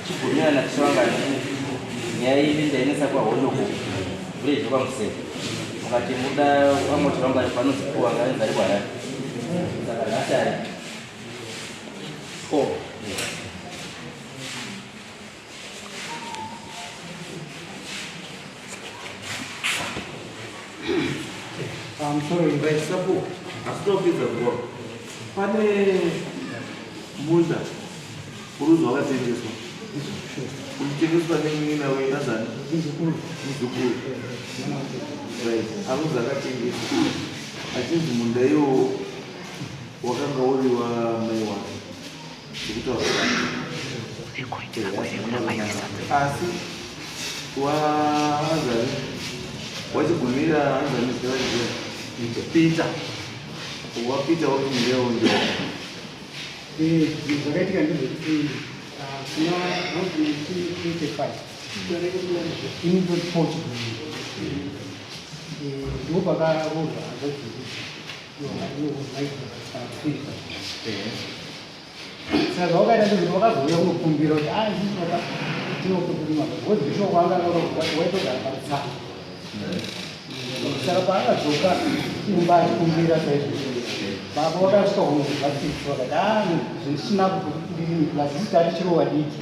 Chigumira naChivangani nyaya iyi ndainetsa kwaHondoko village kwaMuseke mukati muda vamwe Chivangani panonzi Puwa ngaenzi ari kuHarare saka nhasi ari Oh. Pamusoro Right, sapo asi topedza nguva pane munda uruzi wakatengeswa uchitengeswa nemunin'ina wenazani muzukuru right anonzi akatengeswa achinzi munda iwowo wakanga uri wamai wake asi waazani wachigumira anzani zita racho Peter wapita wakumirewo ndio Zvakaitika ndezvekuti kuna 1985 ini ndoti Portugal ndipo pakaroorwa hanzvadzi Saka zvawakaita ndezvekuti wakazouya kunokumbira kuti ah isusu baba tinope kurima because bishop wanga akaroorwa waitogara parutsanga. Saka paakadzoka kumba achikumbira saizvozvo baba wakasvika kunonzwa tsitsi vakati ah zvisina kudirimi plus isu tati chiro vadiki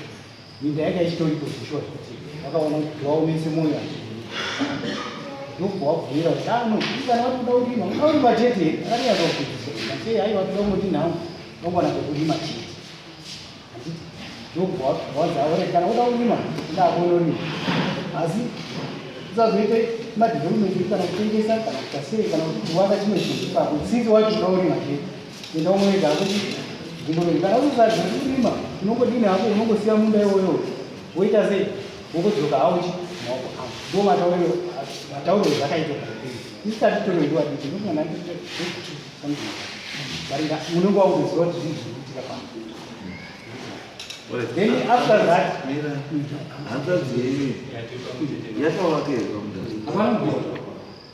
Minda yanga ichitoripo zveshuwa zvekuti vakaona kuti waomese mwoyo hazvii. Ndokubva wabvumira kuti ah no, kana vari kuda kurima, unoda kurima chete here? Akanyatsa kubvunzisa kuti sei haiwa toda kungoti nhau, unongwana kwekurima chete. Handiti ndokubva wanzi aore kana uda kurima, enda hako unorima. Asi usazoite madevelopment kana kutengesa kana kuita sei kana kuti kuvaka chimwe chinhu ipapo since wati unoda kurima chete. Enda unoita hako nzvimbo kana usati kurima unongodini hako unongosiya munda iwoyo woita sei wongodzoka hawo chi maoko angu ndo matauriro matauriro zvakaitwa isati toroiwa diki ndofunga something but unenge wakutoziva kuti zvinhu zviri kuitika pano. Then after that, Mira, hanzvadzi yenyu yakavaka here pamunda? Hapana mubvunzo.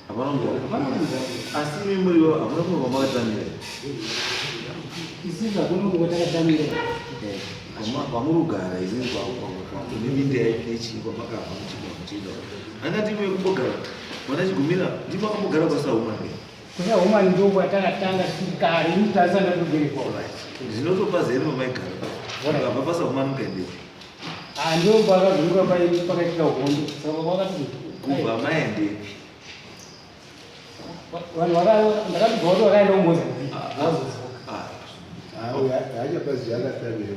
Hapana mubvunzo. Asi imi muri hamuna kumwe kwamakatamira? Isusu hakuna kumwe kwatakatamira. Kwamuri kugara imi kune minda yechii kwamakabva muchibva muchienda. Handati imi kumbogara mwana Chigumira ndimo akambogara kwaSahumani. KwaSahumani ndiko kwatakatanga kare ini tarisa ndatoberekwa. Zvinotopa zero pamaigara. Mukabva paSahumani mukaendepi? Ah, ndo pakazunguka pakaitika hondo saka vakati kubva maendepi vanhu ndakatibva kuti vakaenda kumozambique vazodzoka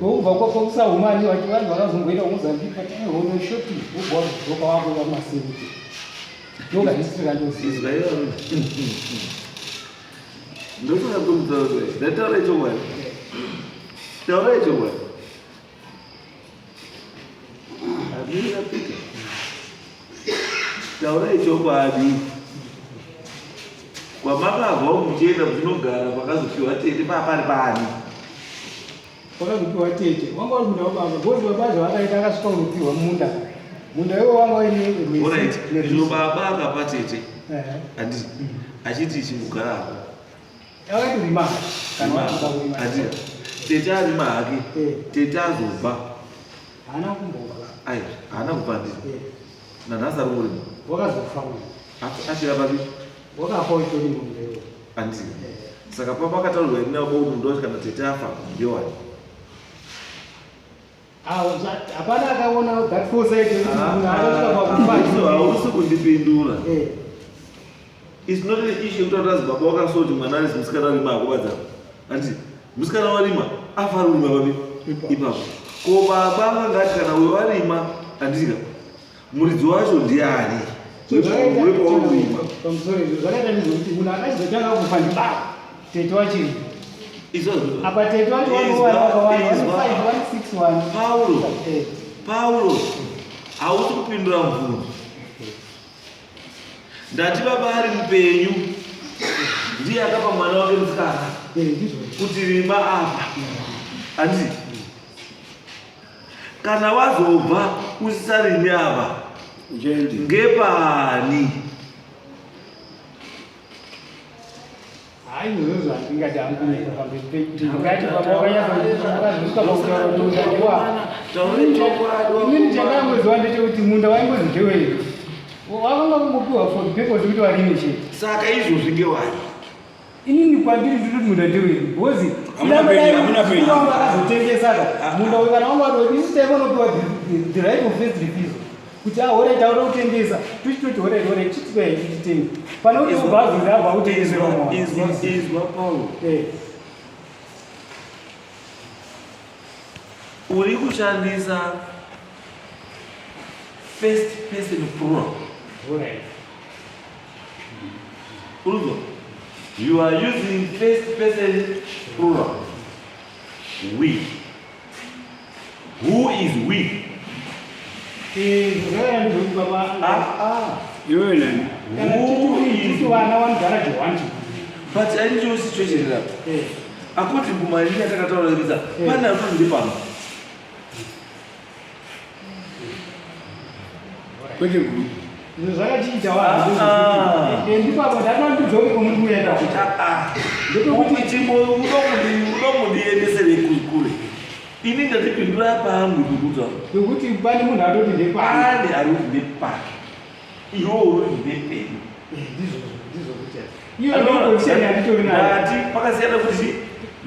kubva kwakusahumani vacho vanhu vakazomboenda kumozambique patine hondo shoti wobva wazodzoka wakuva kumaseruti ndokahistori kandoziva ndosaka kumutaura ndataura chokwadi taura chokwadi Amira Peter. Taurai chokwadi. Kwamakabva muchienda muchinogara pakazopiwa tete paa pari pani. Pakazopiwa tete. Wanga uri munda wababa. Because baba zvavakaita akasvika kunopiwa munda. Munda iwo wanga uine rwizi. Alright. Zvino baba akapa tete. Handiti. Achiti chingogara apo. Akatorima tete arima hake eh. Tete azobva haana kumbobva ai haana kubva ndii eh. Nanhasi ari kurima wakazofa achira papi wakafa uchitori mumbewo andii eh. Saka pamakataurwa ina baba kuti mundu wacho kana tete afa ndewani? Hapana akaona that foresight yekuti munhu akasvika pakufa. Hausi kundipindura. It's not an issue yekuti atazi baba wakasoti mwana ari musikana arima akuvadza. Handiti musikana warima afa ari kurima papi ipapo. Ko baba vangati kana uyo warima handitika muridzi wacho ndiani? Wepaurima. Pamusoro izvo zvakaita ndezvekuti munhu akachizotanga kufa ndibaba tete wachiri. Apa tete wacho vanowana vakawanda 1 5 1 6 1. Pauro. Pauro. Hausi kupindura mubvunzo. Ndati baba ari mupenyu ndiye akapa mwana wake musikana kuti rima apa handiti kana wazobva usisarimi apa ngepani? Hayi izvozvo handingati hangu kunyepa pamberi pekuti ndingati baba wakanyatsa wakazosvika pakutaura kuti ungandiwa. Inini chandangoziva ndechekuti munda waingozi ndewedu, wakanga kungopiwa for the purpose kuti varime chete. Saka izvozvi ngewani? Inini kwandiri ndinoti munda ndewedu because Hamuna penyu, hamuna penyu. wanga akazotengesa ka munda uyu, kana wanga wati isu taivanopiwa the right of first refusal kuti alright, auda kutengesa, tichitoti alright, alright, chitipai tichitenge, pane kuti ubva azonzi abva akutengeserwa mwana. Izwa, izwa, Paulo. Uri kushandisa first person plural. Uruzwa, you are using first person plural, we. Who is we? Zvakaya ndizvokuti baba Ah, ah. Iwewe nani? Kana Who is titi vana vanogara johwanji. But aindicho situation rapo. According kumalini atakataura kuita, pane ari kuti ndepano. Kwete guru. Izvo zvakachiita. Ah. Vanhu ndipapo ndakandiudza kuti muri kuenda ndepekuti Unomundiendesere kure? Ini ndatipindura pangu ndikuta pekuti pane munhu atoti ndepano. Pane ari kuti ndepake, iwe uri kuti ndepedu. Ndizvo, ndizvo, kuti iyo ndoposition yanditori nayo. Ndati pakasiyana kuti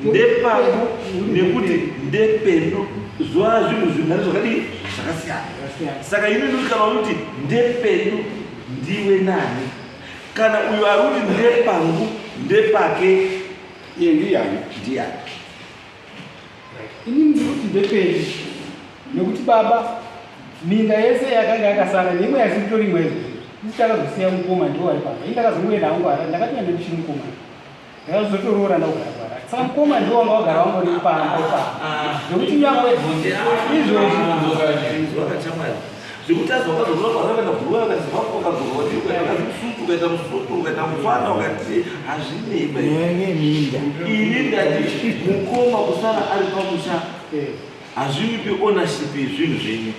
ndepangu nekuti ndepedu, zva zvinhu zvingani zvakadii zvakasiyana. Zvakasiyana. Saka ini ndoti kana kuti ndepedu, ndiwe nani? Kana uyo ari kuti ndepangu, ndepake, Iye ndiyani? Ndiyani? Ini ndiri kuti ndepedu nekuti baba minda yese yakanga yakasara neimwe yasiri torimwa izvozvo, isi takazosiya mukoma ndiwo ari pamba. Ini ndakazongoenda hangu Harare, ndakatoenda ndichiri mukoma, ndakazotoroora ndakugara kuHarare. Saka mukoma ndiwo wanga wagara wangori pamba ipapo nekuti nyangwe izvozvi. Zvakachamwari zvekuti azi wakazorora kwazakaenda bhuruwa, ukati wakadzoka, wati ukaita musutu, ukaita musutu, ukaita mufana, ukati hazvinei. Yeminda. Ini ndati mukoma kusara ari pamusha hazvimupi ownership yezvinhu zvenyu.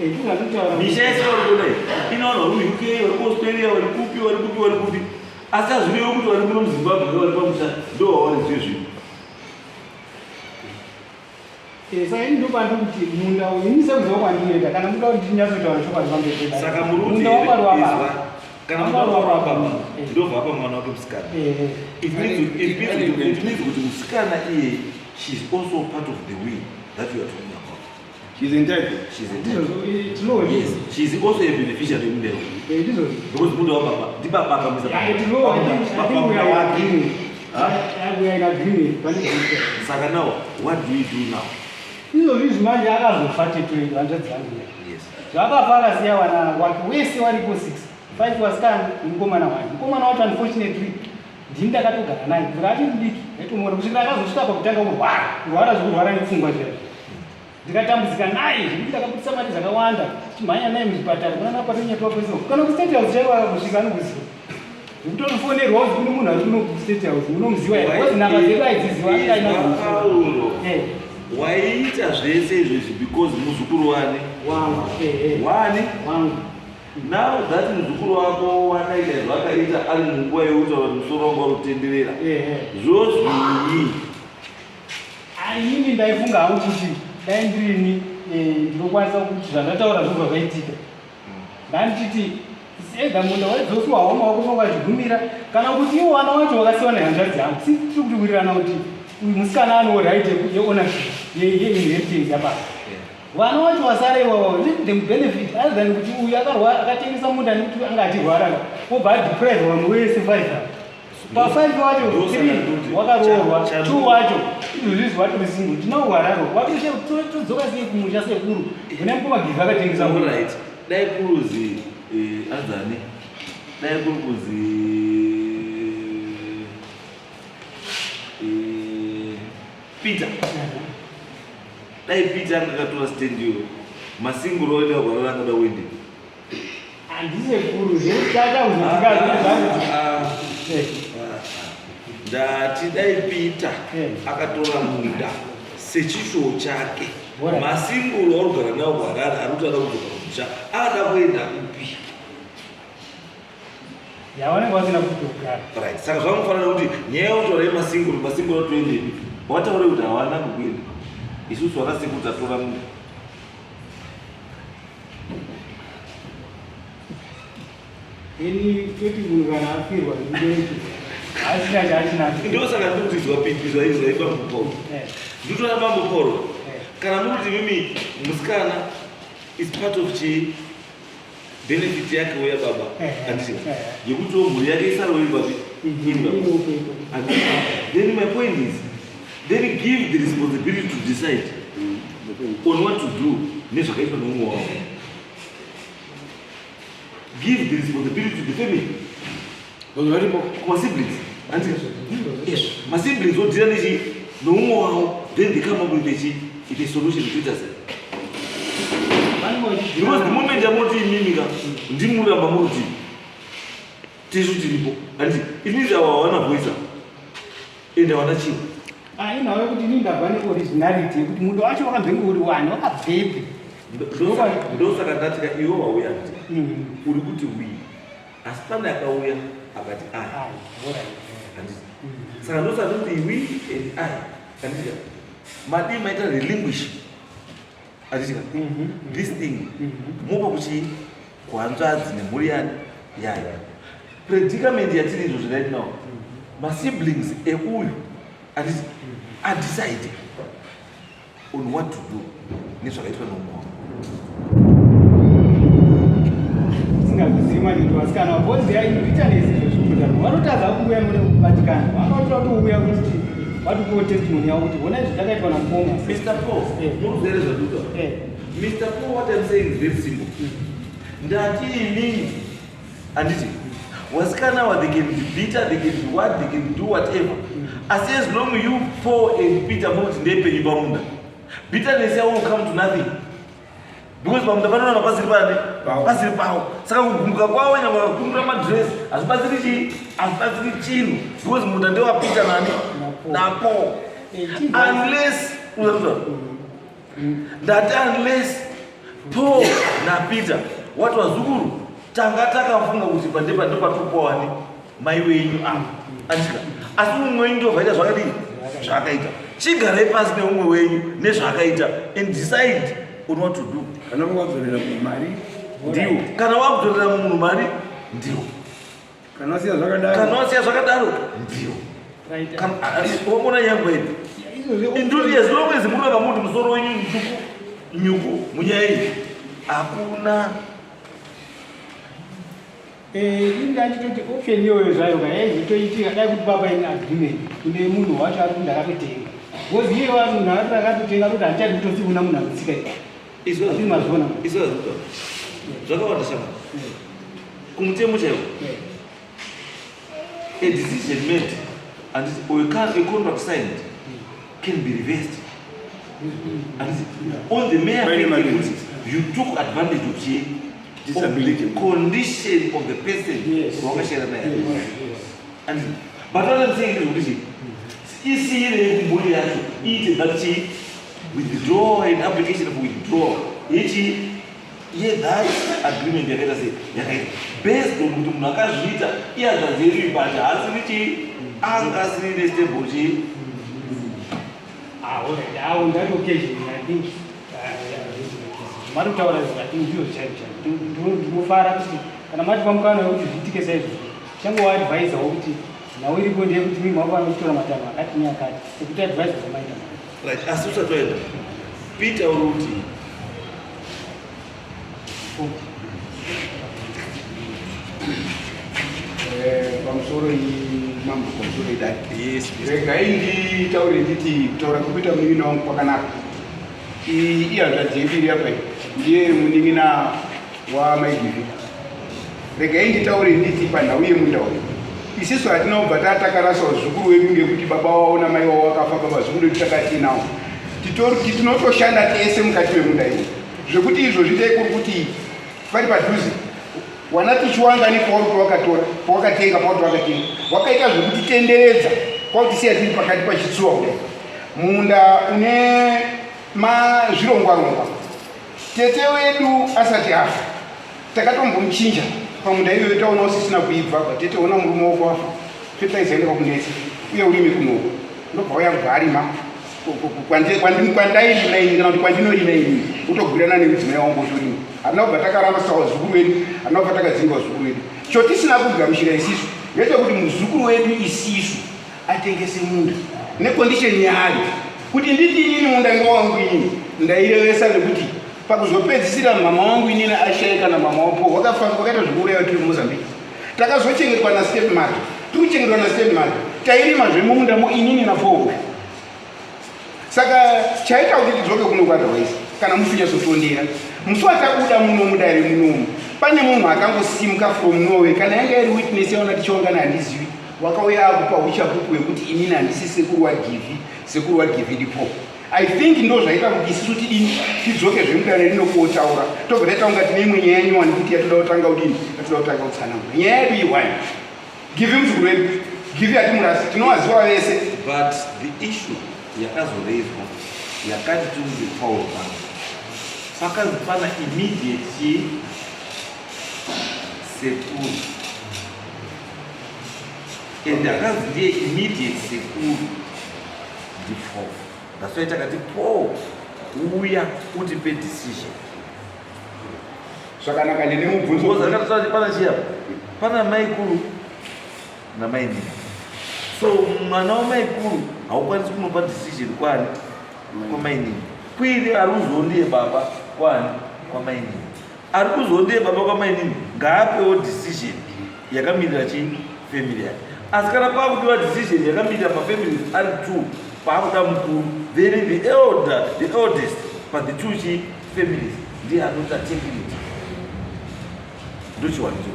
Ndingatotaura. Misha yese vari kuona iyi ine vanhu vari kuUK, vari kuAustralia, vari kupi, vari kupi, vari kupi, asi hazvirevi kuti vari kuno muZimbabwe vari pamusha ndo vavari zviyo zvinhu. Saka ini ndopandiri kuti munda uyu, ini sekuziva kwandinoita, kana muda kuti tinyatsotaura chokwadi pamberi pedare, Saka muri kuti munda wanga uri wababa. Kana munda wanga uri wababa, ndobva apa mwana wake musikana. It means kuti musikana iye, she is also part of the will that you are talking about. She's entitled. She is entitled. Ndizvozvo, tinoona. Yes, she is also a beneficiary yemunda iwoyo Ndizvozvo. because munda wababa, ndibaba akamisa Tinoona, I think we pamunda are in wake. agreement. Huh? We are in agreement pane zvinoita. Saka now what do we do now? Izvozvi izvi manje akazofa tete hanzvadzi yangu iya. Zvakafa akasiya vana wake wese waripo 6, 5 vasikana nemukomana wake. Mukomana wacho unfortunately ndini ndakatogara naye kubvira achiri mudiki, ndaitomuona kusvikira akazosvika pakutanga kurwara, kurwara zvekurwara nepfungwa zviya. Ndikatambudzika naye zvekuti ndakabudisa mari dzakawanda tichimhanya naye muzvipatara kunana patonyepa kwese, kana kuState House chaiko akakusvika anokuziva, zvekutonofonerwa kuti kune munhu ari kuno kuState House, unomuziva here? Because nhamba dzedu aidziziva, anga aina. Paulo, waiita zvese izvezvi because muzukuru wani? Wangu, eh. Wani? Wangu. Now that muzukuru wako wakaita zvakaita ari munguva yekutaura kuti musoro wangu wari kutenderera, zvozvii? Inini ndaifunga hangu kuti dai ndirini, ndinokwanisa kuti zvandataura zvobva zvaitika. Ndandichiti either munda waidzoswa homa wako vangu vachigumira, kana kuti iwo vana wacho wakasiwa nehanzvadzi yangu. Si tiri kutiwirirana kuti uyu musikana anewo right yeownership yeinheritance yababa. Vana wacho wasara iwawo, let them benefit other than kuti uyu akarwara akatengesa munda nekuti anga achirwara, obva adeprive vamwe wese five. Pafive wacho three wakaroorwa, two wacho izvozvizvi watori single, tinowararo watodzoka sei kumusha sekuru une mukoma Givhi akatengesa munda. Alright, dai kuruzi anzani, dai kuri kuzi Peter, dai Peter anga akatora stand iyoyo, masinguro oenda kugwarara angada kuende? Handisekuru zvekutata kuzotika. Ndati dai Peter akatora munda sechishuwo chake, masinguro auri kugara nawo kuHarare ari kuti ada kudzoka kumusha, ada kuenda kupi? Yavanenge vasina kutogara. Right, saka zvamufanira kuti nyaya yekutaura yemasinguro, masinguro atoendepi? Wataure kuti hawana kukuenda. Isusu vana sekuru tatora munhu. Ini toti munhu kana afirwa nemubereki haasina chaachinacho. Ndosaka ndiri kuti zvapindizwa izvi zvaitwa muporo. Nditoona mambo Paul. Kana muri kuti mimi musikana is part of chi benefit yake uya baba. Handiti. Yekutiwo mhuri yake isarowo iri papi? Iri baba. Handiti. Then my point is then give the responsibility to decide on what to do nezvakaitwa neumwe wavo. Give the responsibility to the family. Vanhu varipo. Kuma siblings. Handiti. Yes. Masiblings odhira nechi noumwe wavo then they come up with a chi with a solution kuita sei. Because the moment yamoti imimi ka ndimuramba muri tisu tiripo handiti it means ava hawana voice ende hawana chiro. Ah, inhau yekuti ini ndabva neoriginality yekuti munhu wacho wakambenge uri wani wakabvepi. Ndosaka ndati ka iwe wauya handiti uri kuti we asi pane akauya akati I handiti saka ndosaka ndoti we and I handiti ka madii maita relinquish handiti ka this thing mopa kuchii kuhanzvadzi nemhuri yani yayo predicament yatiri izvozvi right now masiblings euyu handiti adecide on what to do nezvakaitwa neumwe wavo. Singazvizivi manje kuti vasikana vabhozi yainditanesi izvo zvikuita vanotadza kuuya mune kubatikana vanotoda kutouya kuti vatipiwo testimony yavo kuti hona izvi zvakaitwa namukoma. Mr. Paul, muri here zvaduka? Mr. Paul, what I'm saying is very simple. Ndati inini, handiti, vasikana ava they can be bitter, they can be what, they can do whatever. Asi as long you Paul and Peter munoti ndepenyu pamunda, bitterness yavo will come to nothing. Because pamunda panoona pasiri pane, pasiri pavo. Saka kugumbuka kwavo nyangwe vakakumbira madress, hazvibatsiri chii? Hazvibatsiri chinhu. Because munda ndewaPeter nani? NaPaul. Unless, uzatuzva? Ndati unless Paul naPeter wati vazukuru tanga takafunga kuti pandepa ndopatopowani mai wenyu apa andika asi mumwe wenyu ndobvaita zvakadii zvaakaita chigarai pasi neumwe wenyu nezvaakaita and decide on what to do. Kana wadzorera munhu mari ndiwo. Kana wakudzorera munhu mari ndiwo. Kana wasiya zvakadaro. Kana wasiya zvakadaro ndiwo. Waona yangu yedu. Induri as long as muri vakamuti musoro wenyu nyuku nyuku munyaya iyi hakuna. Ini ndachitoti option iyoyo zvayo ka yaizotoitika dai kuti papa ine agreement kune munhu wacho ari kuti ndakatotenga because iye wa munhu ari akatotenga kuti handichadi kutosiuna munhu anotsika ipa. Izvo mazviona. Izvo zvakawanda shama. Kumutemo chaiwo. A decision made and or a contract signed can be reversed. And on the mere fact that you took advantage of the disability condition of the person. Wakashare naye. And but what I'm saying is kuti isiyire kumhuri yacho iite that chi withdraw an application for withdrawal yechi ye that agreement yakaita sei yakaita based on kuti munhu akazviita iye hanzvadzi yedu but haasiri chii anga asiri nestable chii. Ah, all right. Ah, on that occasion, I think mari kutaura izvo, I think ndizvo chaizvo chaizvo. Ndinofara kuti kana matipa mukana wekuti zviitike saizvozvo, changovaadvisawo kuti nhau iripo ndeyekuti mimi mafanira kutora matanho akati neakati ekuti advise zvamaita. Right, asi usati waenda Peter uri kuti Pamusoro mambo, pamusoro idai. Yes. Regai nditaure nditi kutaura kwekuita munin'ina wangu kwakanaka. Iyi ihanzvadzi yedu iri apa iyi ndiye munin'ina wamaigivi. Regai nditaure nditi panhau yemunda uyu isisu hatina kubva tatakarasa vazukuru wedu ngekuti baba wavo namai wavo vakafa. Baba zukuru vedu takatinawo tinotoshanda tese mukati memunda iwo zvekuti izvozvi taikuri kuti pari padhuze wana tichiwangani pauri pawakatora pawakatenga pauri pawakatenga wakaita zvekutitenderedza kwautisiya tiri pakati pachitsuwa kudai munda une mazvirongwarongwa. Tete wedu asati afa takatombomuchinja pamunda iyoyo taona usisina kuibva. Tete, ona murume wako afa, fertilizer inenge kunetsa uye urime kunoko. Ndobva uya kubva arima kwandairima ini kana kuti kwandinorima ini, utogwirana nemudzimai wangu otorima. Hatina kubva takaramba sa vazukuru vedu, hatina kubva takadzinga vazukuru vedu. Chotisina kugamuchira isisu ngechekuti muzukuru wedu isisu atengese munda necondition yaari kuti nditi inini munda ngewangu inini. Ndairevesa nekuti pakuzopedzisira mama wangu inini ashaika namama wapo wakafamba wakaita zvekuuraya tiri muMozambique. Takazochengetwa nastep mother, tiri kuchengetwa nastep mother, tairima zvemumunda mo inini naPaul. Saka chaita kuti tidzoke kuno otherwise kana musinyatsotondera musi watabuda muno mudare munomu, pane munhu akangosimuka from nowhere, kana yanga iri witness yaona tichiongana handizivi, wakauya akupa uchapupu hwekuti inini handisi sekuru waGivhi, sekuru waGivhi ndipo. I think ndo zvaita kuti isisu tidini, tidzoke zvemudare rino kotaura. Tobva taita kunga tine imwe nyaya nyowani kuti yatoda kutanga kudini, yatoda kutanga kutsanangura. Nyaya yedu i1, Givi muzukuru wedu, Givi hatimurasi, tinovaziva vese. But the issue yakazoraiswa yakati tiunze Paul pano, pakanzi pana immediate chii sekuru, and akanzi ndiye immediate sekuru ndiPaul. That's why takati Paul uya utipe decision. Zvakanaka, ndine mubvunzo. Because akati pana chiya pana maikuru namainini, so mwana wamaikuru haukwanisi kunopa decision kwani kwamainini, kuine ari kuzondiye baba kwani kwamainini, ari kuzondiye baba kwamainini ngaapewo decision yakamirira chi family yake. Asi kana pakudiwa decision yakamirira mafamilies ari two, paakuda mukuru, then the elder, the eldest pa the two chi families ndiye anota take lead. Ndochiwanicho.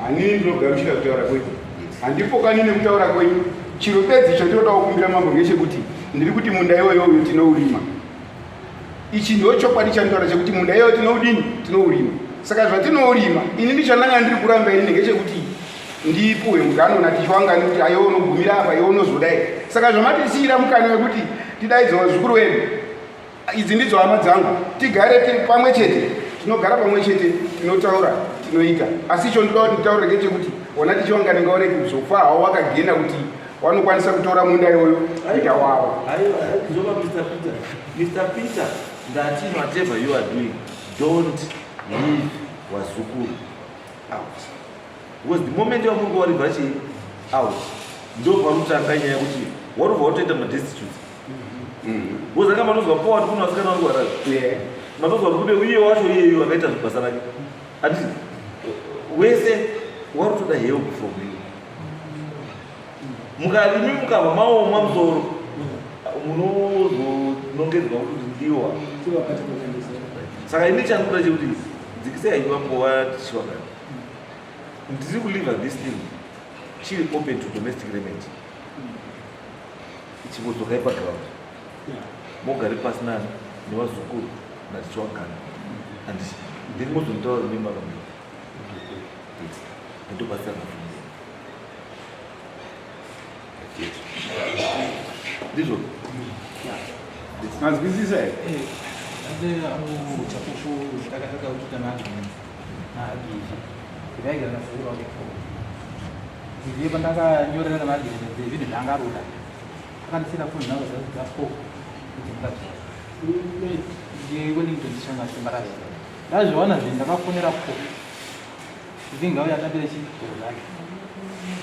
Hanini ndinogamuchira kutaura kwenyu, handipokani nekutaura kwenyu. Chiro bedzi chandinoda kukumbira mambo ngechekuti ndiri kuti munda iwoyoyo tinourima. Ichi ndo chokwadi chandinotaura chekuti munda iyoyo tinoudini, tinourima. Saka zvatinourima, ini ndichandanga ndiri kuramba ini ngechekuti ndipuwe mugano natichwangani kuti ayo unogumira apa, iwe unozodai. Saka zvamatisiyira mukana wekuti tidaidze vazukuru vedu, idzi ndidzo hama dzangu, tigare tiri pamwe chete, tinogara pamwe chete, tinotaura, tinoita. Asi icho ndinoda kuti nditaure ngechekuti wona tichiwangani ngaurege kuzofa hawo wakagena kuti wanokwanisa kutora munda iwoyo kuita wavo. Aiwa, zova Mr Peter, Mr Peter, ndati whatever you are doing, don't leave wazukuru out, because the moment yamuri kuwaribva chii out, ndo parutanga nyaya yekuti warubva watoita madestitute, because anga matozwa powa kuti kune vasikana vari kuHarare, matozwa kuti kune uye wacho iyeyu akaita basa rake, handiti wese warutoda help from you. Mukarimi mukabva maoma musoro, munozonongedzwa kuti ndiwa. Saka ini chandinoda chekuti dzikisai henyu vangova tichiwakani, ndiri kuleave this thing chiri open to domestic remedy. Ichimodzokai paground, mogare pasi nani nevazukuru natichiwagana, handiti? Then mozonitaura nemaka. Yes, ndobatsira mafunzo ndizvo. Manzwisisa here? Ande hangu chapupu ndakataka kuita naagreement naAgivi, ndaigara nasekuru wake. Ndiye pandakanyorera namaagreement zvinhu zvaangaruda, akandisira phone number dzapo kuti mukadzi ndiye Wellington Shanga Simbarare. Ndazviwana zvinhu, ndakafonera po ndinge auya atambire chigoro zake.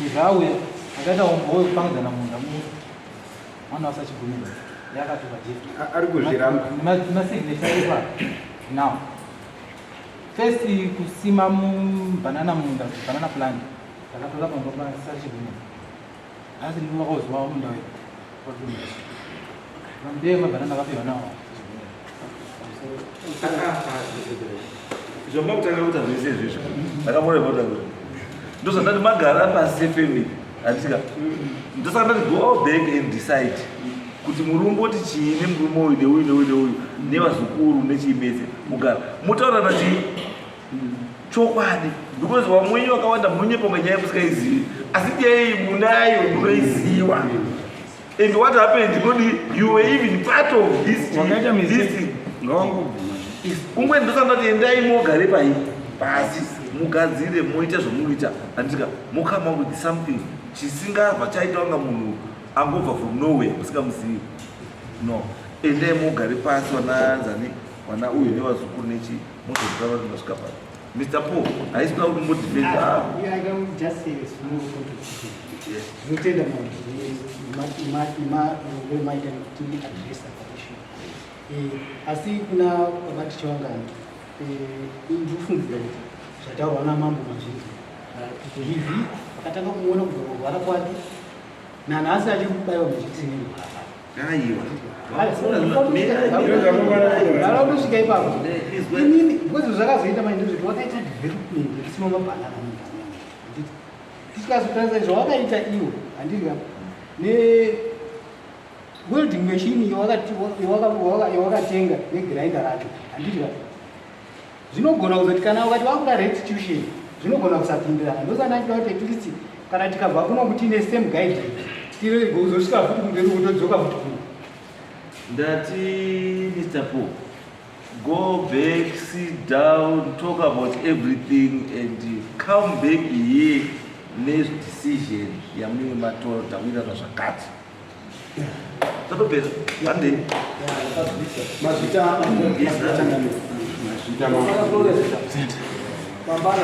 Izvo auya akaita umbo wekupangidzana munda mu mwana wasachigumira yakatuka jesu. Ari kuzviramba. Masignature ipa now first kusima mubanana munda, banana plant ndakatora pamba pasachigumira, asi ndinokauzwa munda wedu ndiye mabanana akapiwa nawo. Zvamba kutanga kuita zvese izvizvo ndakamboona kuti ndozvandati magara pasi sefamily, handitika? Ndosaka ndati go back and decide kuti murumboti chii nemurume uyu neuyu neuyu neuyu nevazukuru nechii, mugara mutaurana chii chokwadi, because vamwenyu vakawanda munonyepa ngenyaya musikaizivi, asi nyaya iyi munayo, munoiziva. And what happened, kodi you were even part of this. Wakaita this mistake ngawangobvuma. Umwe ndosandati endai mogare pai pasi, mugadzire, moita zvomunoita, handitika? Mocome up with something. Chisingabva chaita kunga munhu angobva from nowhere musingamuzivi. No. Endai mugare pasi vananzani vana uyu nevazukuru nechi mozotaura kuti masvika pano. Mr. Paul, haisi kuda kuti mudefend. Ah. Yeah, I can just say a small contribution. Ndinotenda maita nekuti address that issue. Asi kuna baba Tichawangani, ndinofungidzira kuti zvataurwa namambo mazvinzwa. Kuti hivi vakatanga kumuona kubva kurwara kwake nanhasi achiri kubaiwa majekiseni erwara. Aiwa. Kusvika ipapo inini because zvakazoita manje ndezvekuti wakaita development yekusima mabhanana mumba handiti tisikazotarisa zvawakaita iwo handiti ka ne welding machine yawakatenga negrinder racho handiti ka zvinogona kuzoti kana ukati wakuda restitution zvinogona kusapindirana. Ndosaka ndachida kuti at least kana tikabva kuno kuti ine same guide tirege kuzosvika futi kumberi kutodzoka futi kuno. Ndati Mr. Paul, go back, sit down, talk about everything and come back here nedecision yamunenge matora tawirirana zvakati. Tatopedza. Handei. Mazvita, mazvita. Mazvita. Pambana.